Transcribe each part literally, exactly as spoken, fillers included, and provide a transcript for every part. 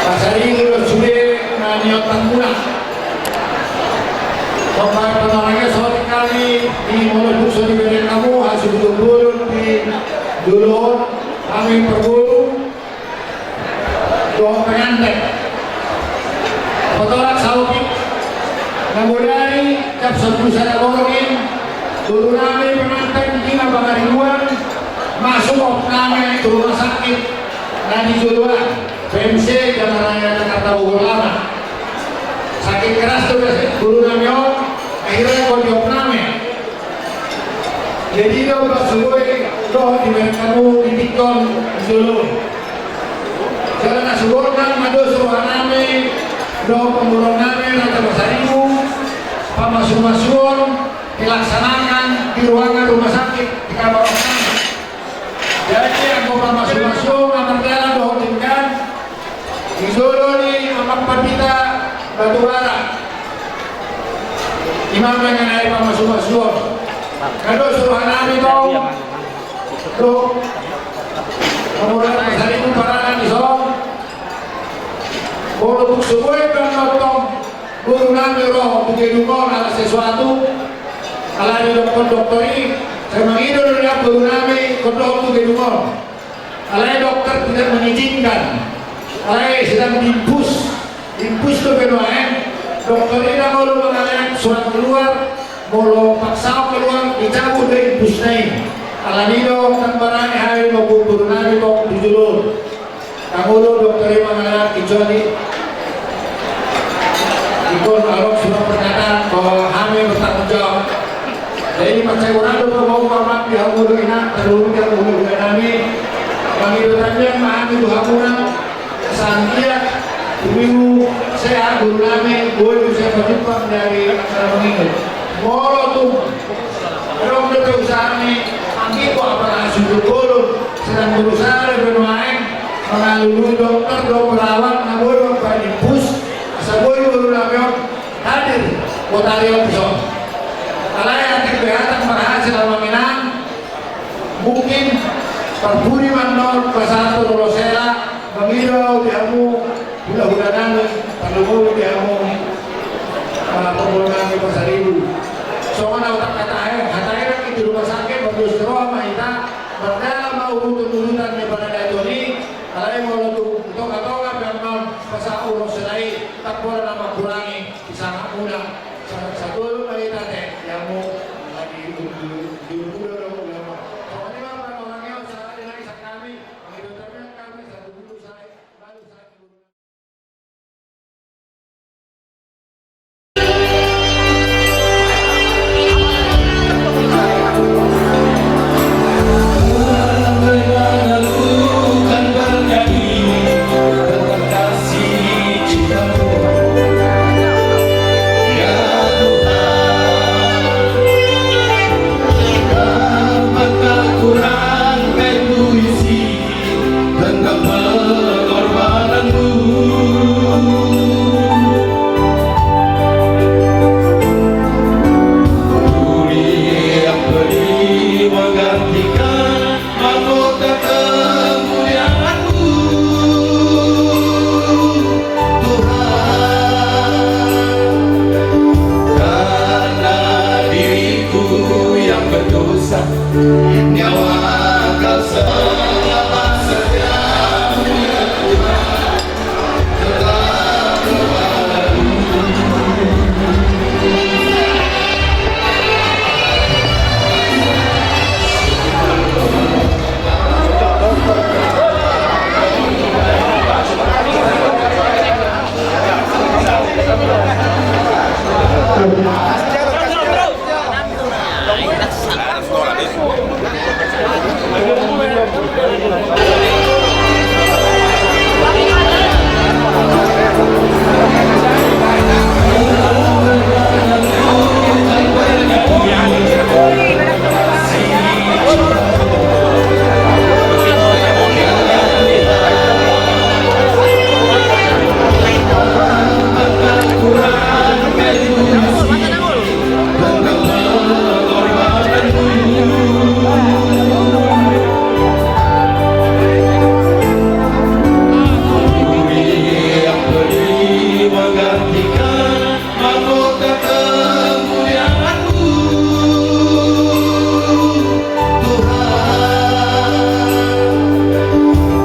Pasaribu do sude na niontangmuna. Tompa panorangnya, sori kami di molo dung so dibereng hamu hasuhuton bolon di jolo on, hami parboru dohot penganten. Patolak saotik na bodari cap sampulu sada borngin, boru nami penganten di na pangaribuan masuk opname tu rumah sakit na di jolo an, P M C Jalan Raya Jakarta Bogor Lama. Sakit keras do boru nami on, akhirna ingkon diopname. Jadi do pas sugoi dohot dibereng hamu di tingki on jolo. Jala na sumurna ma dos roha nami dohot pamoruon nami Raja Pasaribu, pamasumasuon dilaksanakan di ruangan rumah sakit di kamar opname. Jadi anggo pamasumasuon na mardalan dohot denggan di jolo ni Amang Pandita Batubara. Ima mengenai pamasumasuon. Na dos roha nami tong dohot pamoruon Pasaribu paranak di son. Molo dung sugoi pe annon tong boru nami ro tu gedung on ala sesuatu, ala ni dokter-dokter i, sai mangido do nian boru nami ingkon dohot tu gedung on. Alai dokter tidak mengizinkan. Alai sedang diinfus. Diinfus dope nuaeng. Dokter i ndang olo mangalehon surat keluar molo paksaon keluar, dicabut do infusna i. Alani i do ndang barani hami mamboan boru nami tong tu jolo. Ndang olo dokter i mangalehon, kecuali ingkon adong surat pernyataan bahwa hami bertanggung jawab. Jadi mansai hurang do paboaon, amang, di hamu dohot inang, tarlumobi di hamu hulahula nami. Mangido tangiang ma hami tu hamuna, asa anggiat tu minggu sehat boru nami, boi muse pajumpang di ari acara mangido. Molo tung adong dope usaha ni, anggiat pe apala hasuhuton bolon, sedang berusaha dope nuaeng mangalului dokter dohot perawat na boi mambahen infus, asa boi boru nami on hadir botari on dison. Alai atik pe hata marhasil, amang inang, mungkin parpudi ma annon pasahathon ulos hela, mangido au di hamu hulahula nami, tarlumobi di hamu, ah, pamoruon nami Pasaribu. Songon na huhataha hata, hata i, di rumah sakit mardos ni roha ma hita, mardalan ma urutan-urutan ni panandaon i. Alai molo tu tonga-tonga pe annon pasahat ulos hela i, ndang pola na mangkurangi di sangap muna. Sa-, satu lagi tadi, yang mau lagi dulu, dulu, dulu, dulu, dulu. Pokoknya apa namanya, usaha dia lagi sakami, begitu ternyata kami satu dulu saya, baru saya dulu.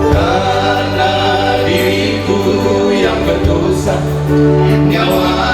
Karena diriku yang berdosa, nyawa